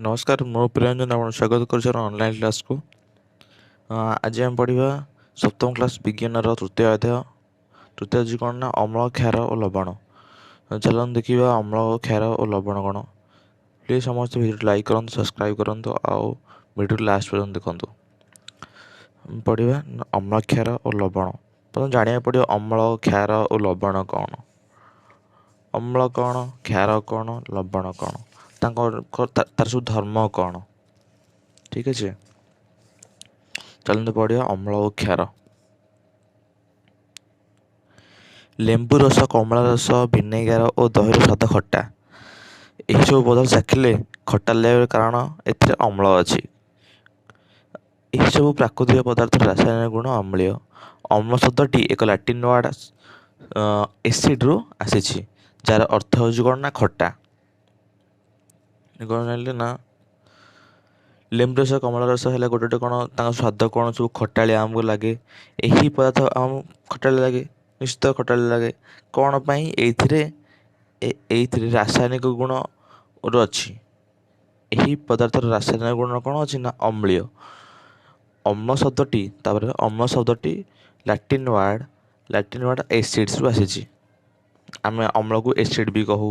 ନମସ୍କାର, ମୁଁ ପ୍ରିୟଞ୍ଜନ ଆପଣଙ୍କୁ ସ୍ୱାଗତ କରୁଛି ଅନଲାଇନ୍ କ୍ଲାସ୍କୁ। ଆଜି ଆମେ ପଢ଼ିବା ସପ୍ତମ କ୍ଲାସ୍ ବିଜ୍ଞାନର ତୃତୀୟ ଅଧ୍ୟାୟ। ତୃତୀୟ ହେଉଛି କ'ଣ ନା ଅମ୍ଳ, କ୍ଷାର ଓ ଲବଣ। ଚାଲନ୍ତୁ ଦେଖିବା ଅମ୍ଳ, କ୍ଷାର ଓ ଲବଣ କ'ଣ। ପ୍ଲିଜ୍ ସମସ୍ତେ ଭିଡ଼ିଓ ଲାଇକ୍ କରନ୍ତୁ, ସବସ୍କ୍ରାଇବ୍ କରନ୍ତୁ ଆଉ ଭିଡ଼ିଓ ଲାଷ୍ଟ ପର୍ଯ୍ୟନ୍ତ ଦେଖନ୍ତୁ। ପଢ଼ିବା ଅମ୍ଳ, କ୍ଷାର ଓ ଲବଣ। ପ୍ରଥମେ ଜାଣିବାକୁ ପଡ଼ିବ ଅମ୍ଳ, କ୍ଷାର ଓ ଲବଣ କ'ଣ। ଅମ୍ଳ କ'ଣ, କ୍ଷାର କ'ଣ, ଲବଣ କ'ଣ, ତାଙ୍କ ତାର ସବୁ ଧର୍ମ କ'ଣ। ଠିକ୍ ଅଛି, ଚାଲନ୍ତୁ ପଢ଼ିବା ଅମ୍ଳ ଓ କ୍ଷାର। ଲେମ୍ବୁ ରସ, କମଳା ରସ, ଭିନେଗାର ଓ ଦହିର ସ୍ୱାଦ ଖଟା। ଏହିସବୁ ପଦାର୍ଥ ଚାଖିଲେ ଖଟା ଲାଗିବାର କାରଣ ଏଥିରେ ଅମ୍ଳ ଅଛି। ଏହିସବୁ ପ୍ରାକୃତିକ ପଦାର୍ଥର ରାସାୟନିକ ଗୁଣ ଅମ୍ଳୀୟ। ଅମ୍ଳ ଶବ୍ଦଟି ଏକ ଲାଟିନ୍ ୱାର୍ଡ଼ ଏସିଡ଼୍ରୁ ଆସିଛି, ଯାହାର ଅର୍ଥ ହେଉଛି କ'ଣ ନା ଖଟା। କ'ଣ ଜାଣିଲେ ନା ଲେମ୍ବୁ ରସ, କମଳା ରସ ହେଲେ ଗୋଟେ ଗୋଟେ କ'ଣ ତାଙ୍କ ସ୍ୱାଦ କ'ଣ ସବୁ ଖଟାଳିଆ ଆମକୁ ଲାଗେ। ଏହି ପଦାର୍ଥ ଆମକୁ ଖଟାଳିଆ ଲାଗେ, ନିଶ୍ଚିତ ଖଟାଳିଆ ଲାଗେ। କ'ଣ ପାଇଁ? ଏଇଥିରେ ଏଇଥିରେ ରାସାୟନିକ ଗୁଣ ଅଛି। ଏହି ପଦାର୍ଥର ରାସାୟନିକ ଗୁଣ କ'ଣ ଅଛି ନା ଅମ୍ଳୀୟ। ଅମ୍ଳ ଶବ୍ଦଟି, ତାପରେ ଅମ୍ଳ ଶବ୍ଦଟି ଲାଟିନ୍ ୱାର୍ଡ଼ ଏସିଡ଼୍ସରୁ ଆସିଛି। ଆମେ ଅମ୍ଳକୁ ଏସିଡ଼୍ ବି କହୁ।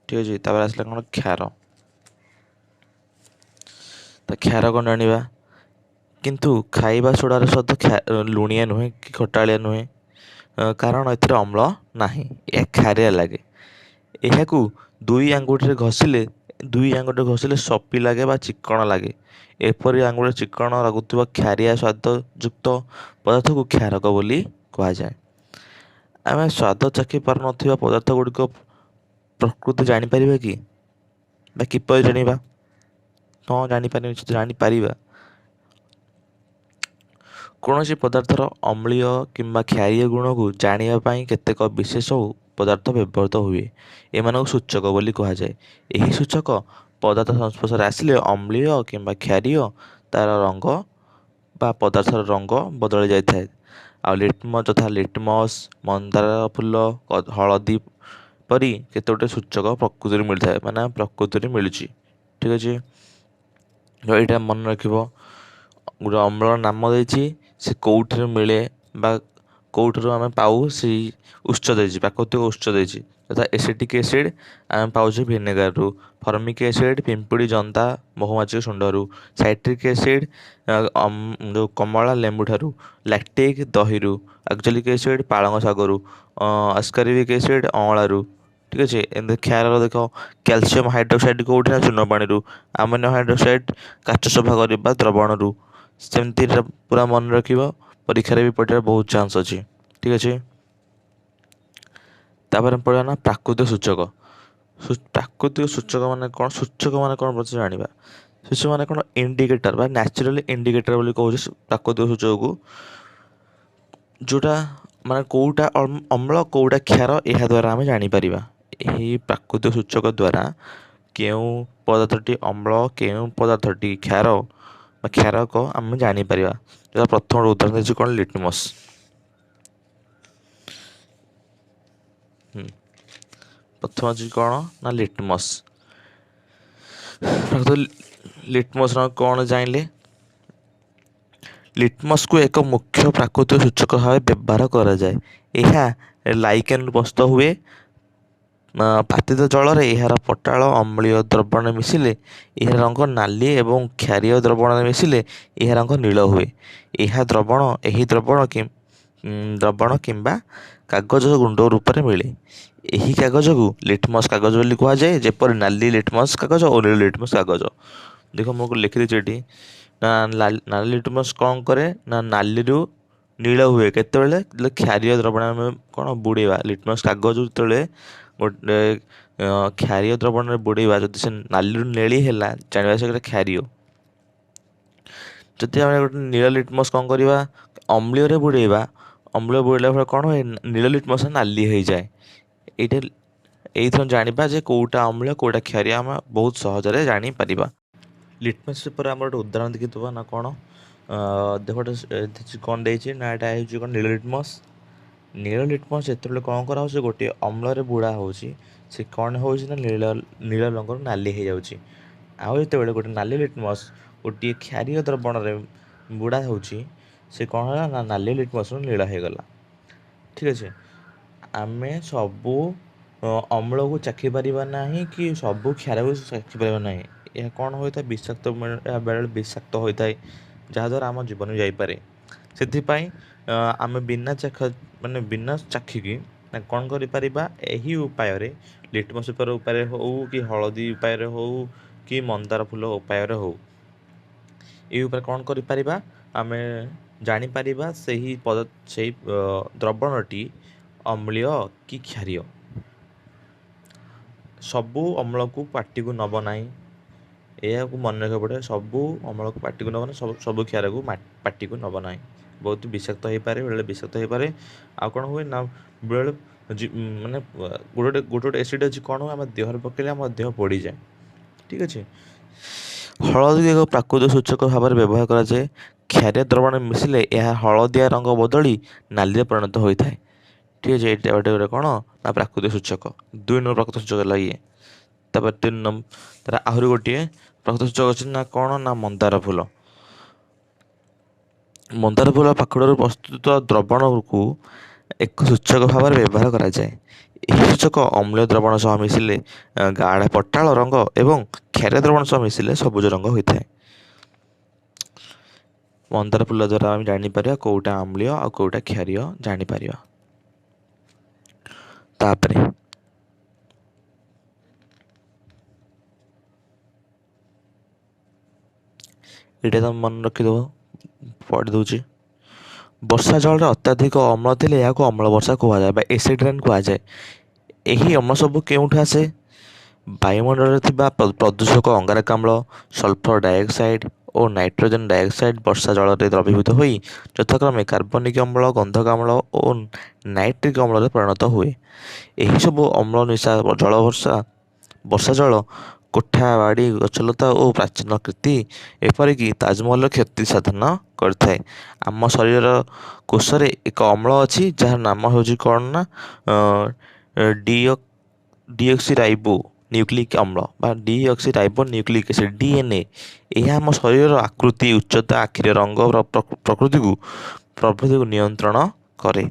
ଠିକ୍ ଅଛି, ତାପରେ ଆସିଲା କ'ଣ କ୍ଷାର। ତ କ୍ଷାର କ'ଣ ଜାଣିବା? କିନ୍ତୁ ଖାଇବା ସୋଡ଼ାର ସ୍ୱାଦ ଲୁଣିଆ ନୁହେଁ କି ଖଟାଳିଆ ନୁହେଁ, କାରଣ ଏଥିରେ ଅମ୍ଳ ନାହିଁ, ଏହା ଖାରିଆ ଲାଗେ। ଏହାକୁ ଦୁଇ ଆଙ୍ଗୁଠିରେ ଘଷିଲେ ସପି ଲାଗେ ବା ଚିକ୍କଣ ଲାଗେ। ଏପରି ଆଙ୍ଗୁଠି ଚିକ୍କଣ ଲାଗୁଥିବା ଖାରିଆ ସ୍ୱାଦଯୁକ୍ତ ପଦାର୍ଥକୁ କ୍ଷାରକ ବୋଲି କୁହାଯାଏ। ଆମେ ସ୍ୱାଦ ଚାଖି ପାରୁନଥିବା ପଦାର୍ଥ ଗୁଡ଼ିକ ପ୍ରକୃତି ଜାଣିପାରିବା କି ବା କିପରି ଜାଣିବା? ହଁ, ଜାଣିପାରିବା, ନିଶ୍ଚିତ ଜାଣିପାରିବା। କୌଣସି ପଦାର୍ଥର ଅମ୍ଳୀୟ କିମ୍ବା କ୍ଷାରୀୟ ଗୁଣକୁ ଜାଣିବା ପାଇଁ କେତେକ ବିଶେଷ ପଦାର୍ଥ ବ୍ୟବହୃତ ହୁଏ। ଏମାନଙ୍କୁ ସୂଚକ ବୋଲି କୁହାଯାଏ। ଏହି ସୂଚକ ପଦାର୍ଥ ସଂସ୍ପର୍ଶରେ ଆସିଲେ ଅମ୍ଳୀୟ କିମ୍ବା କ୍ଷାରୀୟ ତାର ରଙ୍ଗ ବା ପଦାର୍ଥର ରଙ୍ଗ ବଦଳି ଯାଇଥାଏ। ଆଉ ଯଥା ଲିଟମସ୍, ମନ୍ଦାର ଫୁଲ, ହଳଦୀ ପରି କେତେ ଗୁଡ଼ିଏ ସୂଚକ ପ୍ରକୃତିରୁ ମିଳିଥାଏ, ମାନେ ପ୍ରକୃତିରୁ ମିଳୁଛି। ଠିକ୍ ଅଛି, ଏଇଟା ମନେ ରଖିବ। ଗୋଟେ ଅମ୍ଳର ନାମ ଦେଇଛି, ସେ କେଉଁଠାରୁ ମିଳେ ବା କେଉଁଠାରୁ ଆମେ ପାଉ ସେଇ ଉତ୍ସ ଦେଇଛି, ପ୍ରାକୃତିକ ଉତ୍ସ ଦେଇଛି। ଯଥା ଏସିଟିକ୍ ଏସିଡ଼୍ ଆମେ ପାଉଛେ ଭିନେଗାରରୁ, ଫର୍ମିକ୍ ଏସିଡ଼୍ ପିମ୍ପୁଡ଼ି, ଜନ୍ଦା, ମହୁମାଛି ଶୁଣ୍ଢରୁ, ସାଇଟ୍ରିକ୍ ଏସିଡ଼୍ ଯେଉଁ କମଳା ଲେମ୍ବୁ ଠାରୁ, ଲାକ୍ଟିକ୍ ଦହିରୁ, ଅକ୍ଜାଲିକ୍ ଏସିଡ଼୍ ପାଳଙ୍ଗ ଶାଗରୁ, ଆସ୍କର୍ବିକ୍ ଏସିଡ଼୍ ଅଁଳାରୁ। ଠିକ୍ ଅଛି, ଏମିତି କ୍ଷାରର ଦେଖ କ୍ୟାଲସିୟମ୍ ହାଇଡ୍ରୋକ୍ସାଇଡ଼୍ କେଉଁଠି ନା ଚୂନ ପାଣିରୁ, ଆମୋନିୟମ୍ ହାଇଡ୍ରୋକ୍ସାଇଡ଼୍ କାଚ ସଫା କରିବା ଦ୍ରବଣରୁ। ସେମିତି ପୁରା ମନେ ରଖିବ, ପରୀକ୍ଷାରେ ବି ପଡ଼ିବାର ବହୁତ ଚାନ୍ସ ଅଛି। ଠିକ୍ ଅଛି, ତାପରେ ପଡ଼ିବା ନା ପ୍ରାକୃତିକ ସୂଚକ। ପ୍ରାକୃତିକ ସୂଚକ ମାନେ କ'ଣ? ସୂଚକ ମାନେ କ'ଣ ପ୍ରଥମେ ଜାଣିବା। ସୂଚକ ମାନେ କ'ଣ? ଇଣ୍ଡିକେଟର ବା ନ୍ୟାଚୁରାଲି ଇଣ୍ଡିକେଟର ବୋଲି କହୁଛେ ପ୍ରାକୃତିକ ସୂଚକକୁ, ଯେଉଁଟା ମାନେ କେଉଁଟା ଅମ୍ଳ କେଉଁଟା କ୍ଷାର ଏହା ଦ୍ୱାରା ଆମେ ଜାଣିପାରିବା। ଏହି ପ୍ରାକୃତିକ ସୂଚକ ଦ୍ୱାରା କେଉଁ ପଦାର୍ଥଟି ଅମ୍ଳ, କେଉଁ ପଦାର୍ଥଟି କ୍ଷାର ବା କ୍ଷାରକ ଆମେ ଜାଣିପାରିବା। ଯଥା ପ୍ରଥମ ଉଦାହରଣ ଦେଇଛି କ'ଣ ଲିଟମସ୍। ପ୍ରଥମ ଅଛି କ'ଣ ନା ଲିଟମସ୍। ଲିଟମସ୍ କ'ଣ ଜାଣିଲେ? ଲିଟମସ୍କୁ ଏକ ମୁଖ୍ୟ ପ୍ରାକୃତିକ ସୂଚକ ଭାବେ ବ୍ୟବହାର କରାଯାଏ। ଏହା ଲାଇକେନ୍ରୁ ପ୍ରସ୍ତୁତ ହୁଏ। ପାତିତ ଜଳରେ ଏହାର ପଟାଳ ଅମ୍ଳୀୟ ଦ୍ରବଣରେ ମିଶିଲେ ଏହାର ରଙ୍ଗ ନାଲି ଏବଂ କ୍ଷାରୀୟ ଦ୍ରବଣରେ ମିଶିଲେ ଏହା ରଙ୍ଗ ନୀଳ ହୁଏ। ଏହି ଦ୍ରବଣ କିମ୍ବା କାଗଜ ଗୁଣ୍ଡ ରୂପରେ ମିଳେ। ଏହି କାଗଜକୁ ଲିଟମସ୍ କାଗଜ ବୋଲି କୁହାଯାଏ, ଯେପରି ନାଲି ଲିଟମସ୍ କାଗଜ ଓ ନୀଳ ଲିଟମସ୍ କାଗଜ। ଦେଖ ମୁଁ ଲେଖିଦେଇଛି ଏଠି ନା ନାଲି ଲିଟମସ୍ କ'ଣ କରେ ନା ନାଲିରୁ ନୀଳ ହୁଏ କେତେବେଳେ? କ୍ଷାରୀୟ ଦ୍ରବଣ ଆମେ କ'ଣ ବୁଡ଼େଇବା ଲିଟମସ୍ କାଗଜ ଯେତେବେଳେ ଗୋଟେ କ୍ଷାରୀୟ ଦ୍ରବଣରେ ବୁଡ଼େଇବା, ଯଦି ସେ ନାଲିରୁ ନେଳି ହେଲା ଜାଣିବା ସେ କ୍ଷାରୀୟ। ଯଦି ଆମେ ଗୋଟେ ନୀଳ ଲିଟମସ୍ କ'ଣ କରିବା ଅମ୍ଳୀୟରେ ବୁଡ଼େଇବା, ଅମ୍ଳୀୟ ବୁଡ଼େଇଲା ଫଳରେ କ'ଣ ହୁଏ? ନୀଳ ଲିଟମସ୍ ନାଲି ହେଇଯାଏ। ଏଇଟା ଏଇଥିରୁ ଜାଣିବା ଯେ କେଉଁଟା ଅମ୍ଳୀୟ କେଉଁଟା କ୍ଷାରୀୟ, ଆମେ ବହୁତ ସହଜରେ ଜାଣିପାରିବା। ଲିଟମସ୍ ପେପର୍ ଆମର ଗୋଟେ ଉଦାହରଣ ଦେଖିଥିବା ନା କ'ଣ? ଦେଖ କ'ଣ ଦେଇଛି ନା ଏଇଟା ହେଉଛି କ'ଣ ନୀଳ ଲିଟମସ୍। ନୀଳ ଲିଟମସ୍ ଯେତେବେଳେ କ'ଣ କରାହେଉଛି ଗୋଟିଏ ଅମ୍ଳରେ ବୁଡ଼ା ହେଉଛି, ସେ କ'ଣ ହେଉଛି ନା ନୀଳ ରଙ୍ଗରୁ ନାଲି ହେଇଯାଉଛି। ଆଉ ଯେତେବେଳେ ଗୋଟେ ନାଲି ଲିଟମସ୍ ଗୋଟିଏ କ୍ଷାରୀୟ ଦ୍ରବଣରେ ବୁଡ଼ା ହେଉଛି, ସେ କ'ଣ ହେଲା ନା ନାଲି ଲିଟମସ୍ରୁ ନୀଳ ହେଇଗଲା। ଠିକ୍ ଅଛି। ଆମେ ସବୁ ଅମ୍ଳକୁ ଚାଖିପାରିବା ନାହିଁ କି ସବୁ କ୍ଷାରକୁ ଚାଖିପାରିବା ନାହିଁ। ଏହା କ'ଣ ହୋଇଥାଏ? ବିଷାକ୍ତ, ଏହା ବେଳେବେଳେ ବିଷାକ୍ତ ହୋଇଥାଏ, ଯାହାଦ୍ୱାରା ଆମ ଜୀବନ ଯାଇପାରେ। ସେଥିପାଇଁ ଆମେ ବିନା ଚାଖ, ମାନେ ବିନା ଚାଖିକି କ'ଣ କରିପାରିବା? ଏହି ଉପାୟରେ, ଲିଟମସ୍ ପେପର୍ ଉପାୟରେ ହେଉ କି ହଳଦୀ ଉପାୟରେ ହେଉ କି ମନ୍ଦାର ଫୁଲ ଉପାୟରେ ହେଉ, ଏହି ଉପାୟରେ କ'ଣ କରିପାରିବା? ଆମେ ଜାଣିପାରିବା ସେହି ପଦ ସେଇ ଦ୍ରବଣଟି ଅମ୍ଳୀୟ କି କ୍ଷାରୀୟ। ସବୁ ଅମ୍ଳକୁ ପାଟିକୁ ନେବ ନାହିଁ, ଏହାକୁ ମନେ ରଖିବାକୁ ପଡ଼ିବ। ସବୁ ଅମ୍ଳକୁ ପାଟିକୁ ନେବ ନାହିଁ, ସବୁ କ୍ଷାରକୁ ପାଟିକୁ ନେବ ନାହିଁ। ବହୁତ ବିଷାକ୍ତ ହେଇପାରେ, ବେଳେବେଳେ ବିଷାକ୍ତ ହେଇପାରେ। ଆଉ କ'ଣ ହୁଏ ନା ବେଳେବେଳେ ମାନେ ଗୋଟେ ଗୋଟେ ଏସିଡ଼୍ ଅଛି, କ'ଣ ହୁଏ, ଆମ ଦେହରେ ପକେଇଲେ ଆମ ଦେହ ପୋଡ଼ିଯାଏ। ଠିକ୍ ଅଛି। ହଳଦୀ ଏକ ପ୍ରାକୃତିକ ସୂଚକ ଭାବରେ ବ୍ୟବହାର କରାଯାଏ। କ୍ଷାରୀୟ ଦ୍ରବଣ ମିଶିଲେ ଏହା ହଳଦିଆ ରଙ୍ଗ ବଦଳି ନାଲିରେ ପରିଣତ ହୋଇଥାଏ। ଠିକ୍ ଅଛି। ଏଇଟା ଗୋଟେ ଗୋଟେ କ'ଣ ନା ପ୍ରାକୃତିକ ସୂଚକ। 2 ନମ୍ବର ପ୍ରାକୃତିକ ସୂଚକ ହେଲା ଇଏ। ତାପରେ 3 ନମ୍ବର ତାର ଆହୁରି ଗୋଟିଏ ପ୍ରାକୃତିକ ସୂଚକ ଅଛି ନା କ'ଣ ନା ମନ୍ଦାର ଫୁଲ। ମନ୍ଦାର ଫୁଲ ପାଖୁଡ଼ାରୁ ପ୍ରସ୍ତୁତ ଦ୍ରବଣକୁ ଏକ ସୂଚକ ଭାବରେ ବ୍ୟବହାର କରାଯାଏ। ଏହି ସୂଚକ ଅମ୍ଳୀୟ ଦ୍ରବଣ ସହ ମିଶିଲେ ଗାଢ଼ ପଟାଳ ରଙ୍ଗ ଏବଂ କ୍ଷାରୀୟ ଦ୍ରବଣ ସହ ମିଶିଲେ ସବୁଜ ରଙ୍ଗ ହୋଇଥାଏ। ମନ୍ଦାର ଫୁଲ ଦ୍ୱାରା ଆମେ ଜାଣିପାରିବା କେଉଁଟା ଅମ୍ଳୀୟ ଆଉ କେଉଁଟା କ୍ଷାରୀୟ ଜାଣିପାରିବା। ତାପରେ ଏଇଟା ତମେ ମନେ ରଖିଦେବ, ପଢ଼ି ଦେଉଛି। ବର୍ଷା ଜଳରେ ଅତ୍ୟଧିକ ଅମ୍ଳ ଥିଲେ ଏହାକୁ ଅମ୍ଳ ବର୍ଷା କୁହାଯାଏ ବା ଏସିଡ୍ ରେନ୍ କୁହାଯାଏ। ଏହି ଅମ୍ଳ ସବୁ କେଉଁଠୁ ଆସେ? ବାୟୁମଣ୍ଡଳରେ ଥିବା ପ୍ରଦୂଷକ ଅଙ୍ଗାରକାମ୍ଳ, ସଲଫର ଡାଇଅକ୍ସାଇଡ୍ ଓ ନାଇଟ୍ରୋଜେନ୍ ଡାଇଅକ୍ସାଇଡ୍ ବର୍ଷା ଜଳରେ ଦ୍ରବୀଭୂତ ହୋଇ ଯଥାକ୍ରମେ କାର୍ବନିକ ଅମ୍ଳ, ଗନ୍ଧକ ଅମ୍ଳ ଓ ନାଇଟ୍ରିକ୍ ଅମ୍ଳରେ ପରିଣତ ହୁଏ। ଏହିସବୁ ଅମ୍ଳ ମିଶା ଜଳ ବର୍ଷା ଜଳ କୋଠା ବାଡ଼ି, ଗଛଲତା ଓ ପ୍ରାଚୀନ କୀର୍ତ୍ତି ଏପରିକି ତାଜମହଲର କ୍ଷତି ସାଧନ କରିଥାଏ। ଆମ ଶରୀରର କୋଷରେ ଏକ ଅମ୍ଳ ଅଛି, ଯାହାର ନାମ ହେଉଛି କ'ଣ ନା ଡିଅକ୍ସିରାଇବୋ ନ୍ୟୁକ୍ଲିକ୍ ଅମ୍ଳ ବା ଡିଅକ୍ସିରାଇବୋ ନ୍ୟୁକ୍ଲିକ୍ ଏସିଡ୍, DNA। ଏହା ଆମ ଶରୀରର ଆକୃତି, ଉଚ୍ଚତା, ଆଖିର ରଙ୍ଗ ପ୍ରକୃତିକୁ ପ୍ରଭୃତିକୁ ନିୟନ୍ତ୍ରଣ କରେ।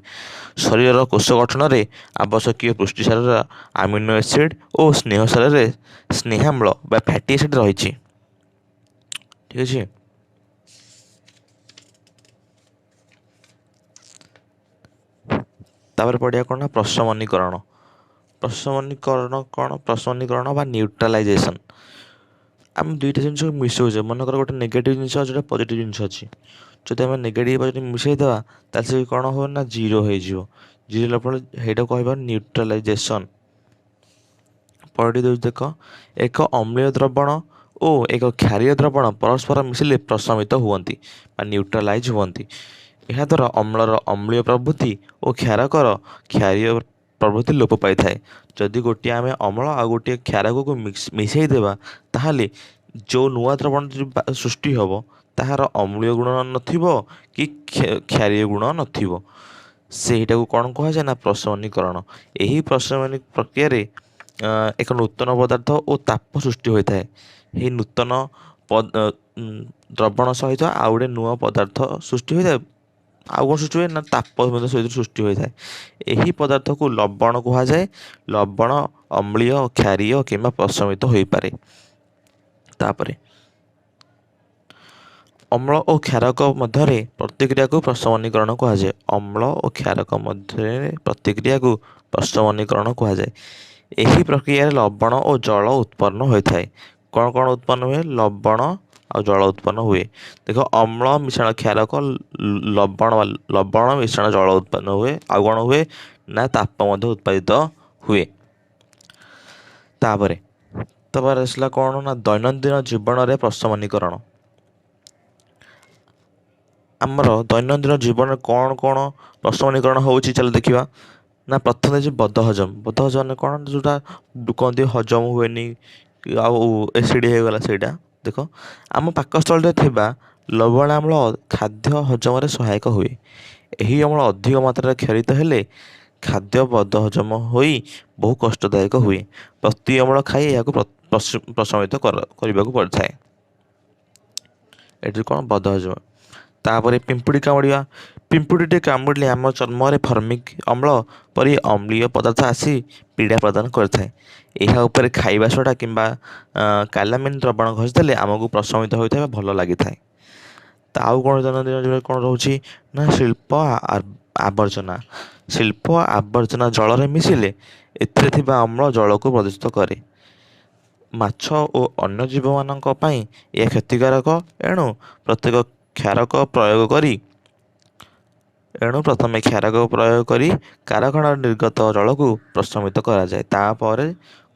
ଶରୀରର କୋଷ ଗଠନରେ ଆବଶ୍ୟକୀୟ ପୁଷ୍ଟିସାରର ଆମିନୋ ଏସିଡ୍ ଓ ସ୍ନେହସାରରେ ସ୍ନେହାମ୍ଳ ବା ଫ୍ୟାଟି ଏସିଡ୍ ରହିଛି। ଠିକ୍ ଅଛି। ତାପରେ ପଢ଼ିବା କ'ଣ ନା ପ୍ରଶମନୀକରଣ। ପ୍ରଶମନୀକରଣ କ'ଣ? ପ୍ରଶମନୀକରଣ ବା ନ୍ୟୁଟ୍ରାଲାଇଜେସନ୍। ଆମେ ଦୁଇଟା ଜିନିଷକୁ ମିଶାଉଛେ। ମନେକର ଗୋଟେ ନେଗେଟିଭ୍ ଜିନିଷ ଅଛି, ଗୋଟେ ପଜିଟିଭ୍ ଜିନିଷ ଅଛି। ଯଦି ଆମେ ନେଗେଟିଭ୍ ପଜିଟିଭ୍ ମିଶାଇ ଦେବା, ତାହେଲେ ସେ କ'ଣ ହେବ ନା ଜିରୋ ହେଇଯିବ। ଜିରୋ ହେଲା ଫଳରେ ସେଇଟାକୁ କହିବା ନ୍ୟୁଟ୍ରାଲାଇଜେସନ୍। ପଢ଼ି ଦେଉଛି ଦେଖ। ଏକ ଅମ୍ଳୀୟ ଦ୍ରବଣ ଓ ଏକ କ୍ଷାରୀୟ ଦ୍ରବଣ ପରସ୍ପର ମିଶିଲେ ପ୍ରଶମିତ ହୁଅନ୍ତି ବା ନ୍ୟୁଟ୍ରାଲାଇଜ୍ ହୁଅନ୍ତି। ଏହାଦ୍ୱାରା ଅମ୍ଳର ଅମ୍ଳୀୟ ପ୍ରବୃତ୍ତି ଓ କ୍ଷାରକର କ୍ଷାରୀୟ ପ୍ରବୃତ୍ତି ଲୋପ ପାଇଥାଏ। ଯଦି ଗୋଟିଏ ଆମେ ଅମ୍ଳ ଆଉ ଗୋଟିଏ କ୍ଷାରକକୁ ମିଶାଇ ଦେବା, ତାହେଲେ ଯେଉଁ ନୂଆ ଦ୍ରବଣଟି ସୃଷ୍ଟି ହେବ ତାହାର ଅମ୍ଳୀୟ ଗୁଣ ନଥିବ କି କ୍ଷାରୀୟ ଗୁଣ ନଥିବ। ସେଇଟାକୁ କ'ଣ କୁହାଯାଏ ନା ପ୍ରଶମନୀକରଣ। ଏହି ପ୍ରଶମନୀ ପ୍ରକ୍ରିୟାରେ ଏକ ନୂତନ ପଦାର୍ଥ ଓ ତାପ ସୃଷ୍ଟି ହୋଇଥାଏ। ଏହି ନୂତନ ଦ୍ରବଣ ସହିତ ଆଉ ଗୋଟେ ନୂଆ ପଦାର୍ଥ ସୃଷ୍ଟି ହୋଇଥାଏ। ଆଉ କ'ଣ ସୃଷ୍ଟି ହୁଏ ନା ତାପ ମଧ୍ୟ ସହିତ ସୃଷ୍ଟି ହୋଇଥାଏ। ଏହି ପଦାର୍ଥକୁ ଲବଣ କୁହାଯାଏ। ଲବଣ ଅମ୍ଳୀୟ, କ୍ଷାରୀୟ କିମ୍ବା ପ୍ରଶମିତ ହୋଇପାରେ। ତାପରେ ଅମ୍ଳ ଓ କ୍ଷାରକ ମଧ୍ୟରେ ପ୍ରତିକ୍ରିୟାକୁ ପ୍ରଶମନୀକରଣ କୁହାଯାଏ। ଅମ୍ଳ ଓ କ୍ଷାରକ ମଧ୍ୟରେ ପ୍ରତିକ୍ରିୟାକୁ ପ୍ରଶମନୀକରଣ କୁହାଯାଏ। ଏହି ପ୍ରକ୍ରିୟାରେ ଲବଣ ଓ ଜଳ ଉତ୍ପନ୍ନ ହୋଇଥାଏ। କ'ଣ କ'ଣ ଉତ୍ପନ୍ନ ହୁଏ? ଲବଣ ଆଉ ଜଳ ଉତ୍ପନ୍ନ ହୁଏ। ଦେଖ, ଅମ୍ଳ ମିଶ୍ରଣ କ୍ଷାରକ ଲବଣ, ଲବଣ ମିଶ୍ରଣ ଜଳ ଉତ୍ପନ୍ନ ହୁଏ। ଆଉ କ'ଣ ହୁଏ ନା ତାପ ମଧ୍ୟ ଉତ୍ପାଦିତ ହୁଏ। ତାପରେ ଆସିଲା କ'ଣ ନା ଦୈନନ୍ଦିନ ଜୀବନରେ ପ୍ରଶମନୀକରଣ। ଆମର ଦୈନନ୍ଦିନ ଜୀବନରେ କ'ଣ କ'ଣ ପ୍ରଶମନୀକରଣ ହେଉଛି, ଚାଲ ଦେଖିବା। ନା ପ୍ରଥମେ ଯେ ବଦହଜମ। ବଦହଜମ ମାନେ କ'ଣ? ଯେଉଁଟା କହନ୍ତି ହଜମ ହୁଏନି ଆଉ ଏସିଡ଼୍ ହେଇଗଲା, ସେଇଟା। ଦେଖ, ଆମ ପାକସ୍ଥଳୀରେ ଥିବା ଲବଣାମ୍ଳ ଖାଦ୍ୟ ହଜମରେ ସହାୟକ ହୁଏ। ଏହି ଅମ୍ଳ ଅଧିକ ମାତ୍ରାରେ କ୍ଷରିତ ହେଲେ ଖାଦ୍ୟ ବଦହଜମ ହୋଇ ବହୁ କଷ୍ଟଦାୟକ ହୁଏ। ପ୍ରତି ଅମ୍ଳ ଖାଇ ଏହାକୁ ପ୍ରଶମିତ କରିବାକୁ ପଡ଼ିଥାଏ। ଏଠି କ'ଣ ବଦହଜମ। ତାପରେ ପିମ୍ପୁଡ଼ି କାମୁଡ଼ିବା। ପିମ୍ପୁଡ଼ିଟି କାମୁଡ଼ିଲେ ଆମ ଚର୍ମରେ ଫର୍ମିକ୍ ଅମ୍ଳ ପରି ଅମ୍ଳୀୟ ପଦାର୍ଥ ଆସି ପୀଡ଼ା ପ୍ରଦାନ କରିଥାଏ। ଏହା ଉପରେ ଖାଇବା ସୋଡ଼ା କିମ୍ବା କାଲାମିନ୍ ଦ୍ରବଣ ଘଷିଦେଲେ ଆମକୁ ପ୍ରଶମିତ ହୋଇଥାଏ ବା ଭଲ ଲାଗିଥାଏ। ତ ଆଉ କ'ଣ ଦୈନନ୍ଦିନ ଜୀବନରେ କ'ଣ ରହୁଛି ନା ଶିଳ୍ପ ଆବର୍ଜନା। ଶିଳ୍ପ ଆବର୍ଜନା ଜଳରେ ମିଶିଲେ ଏଥିରେ ଥିବା ଅମ୍ଳ ଜଳକୁ ପ୍ରଦୂଷିତ କରେ। ମାଛ ଓ ଅନ୍ୟ ଜୀବମାନଙ୍କ ପାଇଁ ଏହା କ୍ଷତିକାରକ। ଏଣୁ ପ୍ରତ୍ୟେକ କ୍ଷାରକ ପ୍ରୟୋଗ କରି ଏଣୁ ପ୍ରଥମେ କ୍ଷାରକ ପ୍ରୟୋଗ କରି କାରଖାନାରୁ ନିର୍ଗତ ଜଳକୁ ପ୍ରଶମିତ କରାଯାଏ। ତାପରେ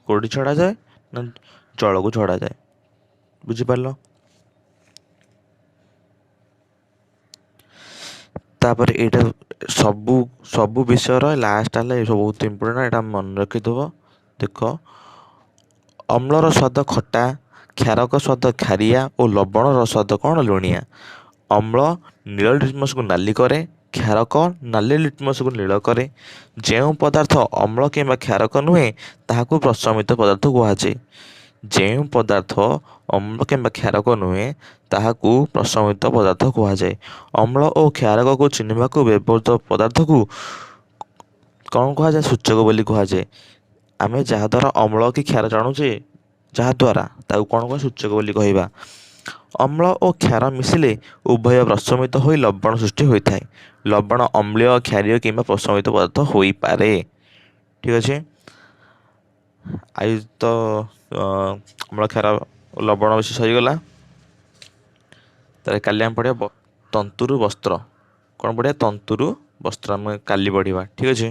କେଉଁଠି ଛଡ଼ାଯାଏ ନା ଜଳକୁ ଛଡ଼ାଯାଏ। ବୁଝିପାରିଲ? ତାପରେ ଏଇଟା ସବୁ ସବୁ ବିଷୟର ଲାଷ୍ଟ ହେଲା, ଏ ସବୁ ବହୁତ ଇମ୍ପୋର୍ଟାଣ୍ଟ, ଏଇଟା ମନେ ରଖିଥିବ। ଦେଖ, ଅମ୍ଳର ସ୍ୱାଦ ଖଟା, କ୍ଷାରକ ସ୍ୱାଦ ଖାରିଆ ଓ ଲବଣର ସ୍ୱାଦ କ'ଣ ଲୁଣିଆ। ଅମ୍ଳ ନୀଳ ଲିଟମସକୁ ନାଲି କରେ, କ୍ଷାରକ ନାଲି ଲିଟମସକୁ ନୀଳ କରେ। ଯେଉଁ ପଦାର୍ଥ ଅମ୍ଳ କିମ୍ବା କ୍ଷାରକ ନୁହେଁ ତାହାକୁ ପ୍ରଶମିତ ପଦାର୍ଥ କୁହାଯାଏ। ଯେଉଁ ପଦାର୍ଥ ଅମ୍ଳ କିମ୍ବା କ୍ଷାରକ ନୁହେଁ ତାହାକୁ ପ୍ରଶମିତ ପଦାର୍ଥ କୁହାଯାଏ। ଅମ୍ଳ ଓ କ୍ଷାରକକୁ ଚିହ୍ନିବାକୁ ବ୍ୟବହୃତ ପଦାର୍ଥକୁ କ'ଣ କୁହାଯାଏ? ସୂଚକ ବୋଲି କୁହାଯାଏ। ଆମେ ଯାହାଦ୍ୱାରା ଅମ୍ଳ କି କ୍ଷାର ଜାଣୁଛେ ଯାହାଦ୍ୱାରା, ତାକୁ କ'ଣ କୁହା? ସୂଚକ ବୋଲି କହିବା। ଅମ୍ଳ ଓ କ୍ଷାର ମିଶିଲେ ଉଭୟ ପ୍ରଶମିତ ହୋଇ ଲବଣ ସୃଷ୍ଟି ହୋଇଥାଏ। ଲବଣ ଅମ୍ଳୀୟ, କ୍ଷାରୀୟ କିମ୍ବା ପ୍ରଶମିତ ପଦାର୍ଥ ହୋଇପାରେ। ଠିକ୍ ଅଛି, ଆଜି ତ ଅମ୍ଳ, କ୍ଷାର, ଲବଣ ବେଶୀ ସରିଗଲା। ତାହେଲେ କାଲି ଆମେ ପଢ଼ିବା ତନ୍ତୁରୁ ବସ୍ତ୍ର। କ'ଣ ପଢ଼ିବା? ତନ୍ତୁରୁ ବସ୍ତ୍ର ଆମେ କାଲି ପଢ଼ିବା। ଠିକ୍ ଅଛି।